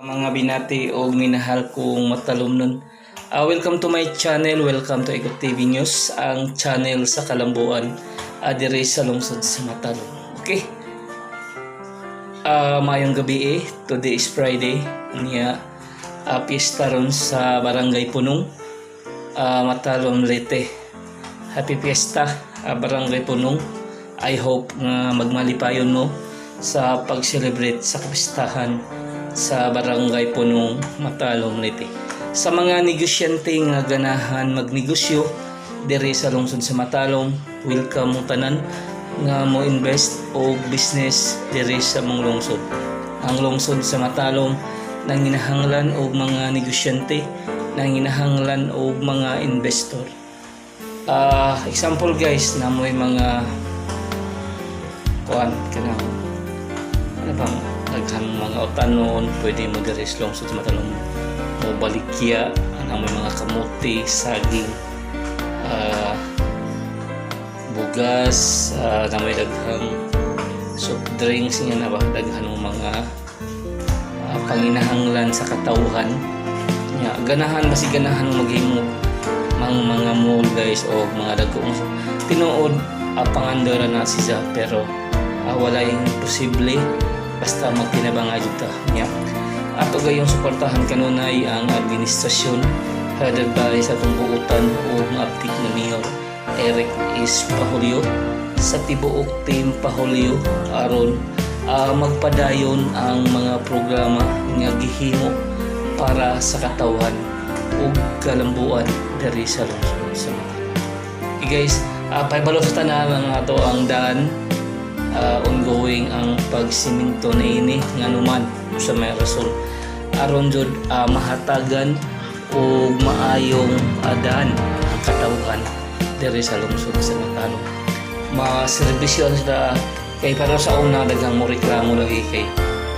Mga binati o minahal kong matalumnon. Welcome to my channel, welcome to Ikot TV News, ang channel sa Kalambuan, diri sa lungsod sa Matalom. Okay? Maayong gabi eh. Today is Friday. Niya piyesta ron sa Barangay Punong, Matalom, Leyte. Happy Fiesta, Barangay Punong. I hope nga magmalipayon mo sa pag-celebrate sa kapistahan sa Barangay Punong, Matalom, Leyte. Sa mga negosyante nga ganahan magnegosyo diri sa lungsod sa Matalom, welcome mo tanan nga mo invest o business diri sa mong lungsod. Ang lungsod sa Matalom nanginahanglan og mga negosyante, nanginahanglan og mga investor. Example guys, na mo'y mga kuan kanang ano bang daghang mga utanon, pwede mo diri sa lungsod sa Matalom mo baligya ang may mga kamote, saging, bugas, na may daghang soft drinks nga na ba, daghan ng mga panginahanglan sa katawhan nya. Ganahan ba si ganahan maghimo mang mga mall guys o mga dagkong tinuod, pangandara na siya, pero wala yung posible basta magtinabangay jud ta nya. Ato gayong suportahan kanunay ang administrasyon headed by sa atong buutan o maabtik na Mayor Eric S. Pahulyo sa tibuok team Pahulyo aron magpadayon ang mga programa nga gihimo para sa katawhan ug kalambuan diri sa lungsod sa Matalom. Okay guys, pahibalo sa tanan ang ato ang daan, ongoing ang pagsiminto na ini nganuman sa may rason aron jud mahatagan og maayong daan ang katawhan diri sa lungsod sa Matalom. Maserbisyo sila kay para sa una daghang mo reklamo lagi kay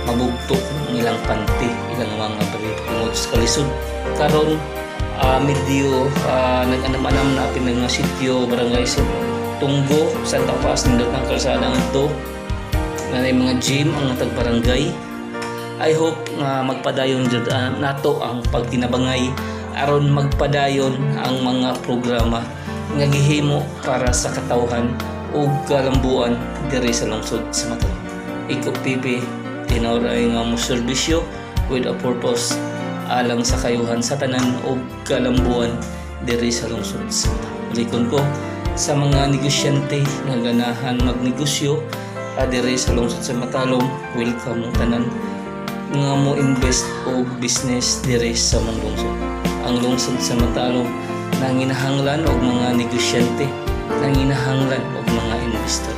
mabugtok ang ilang panty, ilang mga brief tungod sa kalisod. Karon medyo nag-anam-anam na apil nga sityo barangay sa Tunggo, Santa Paz, nindot ng kalsada ngadto na may mga gym ang tag barangay. I hope nga magpadayon jud nato ang pagtinabangay aron magpadayon ang mga programa nga gihimo para sa katawhan ug kalambuan diri sa lungsod sa Matalom. Ikop TV, tinuray nga mo serbisyo with a purpose alang sa kayuhan sa tanan ug kalambuan diri sa lungsod sa Matalom. Ulikon ko, sa mga negosyante nga ganahan magnegosyo diri sa lungsod sa Matalom, welcome mo tanan nga mo invest og business diri sa mong lungsod. Ang lungsod sa Matalom nanginahanglan og mga negosyante, nanginahanglan og mga investor.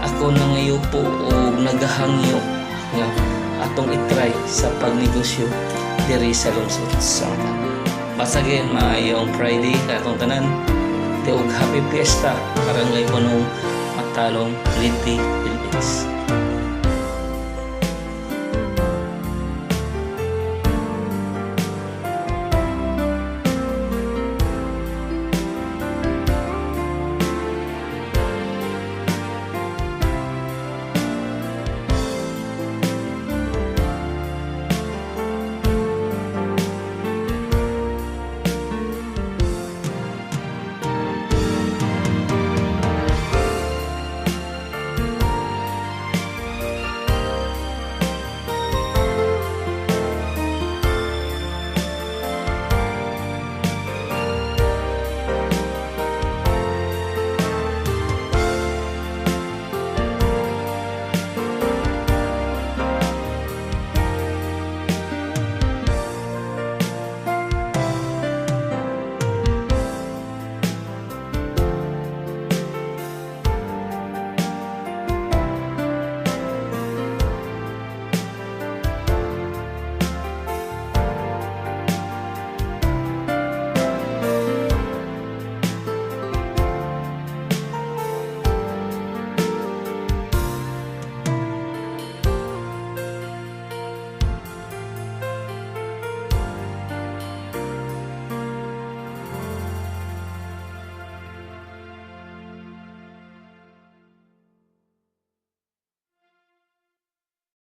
Ako nangayo po og nagahangyo nga atong itry sa pagnegosyo diri sa lungsod sa Matalom. Basta again, maayong Friday katong tanan. Di og happy fiesta, Barangay Punong, Matalom, Leyte, Philippines.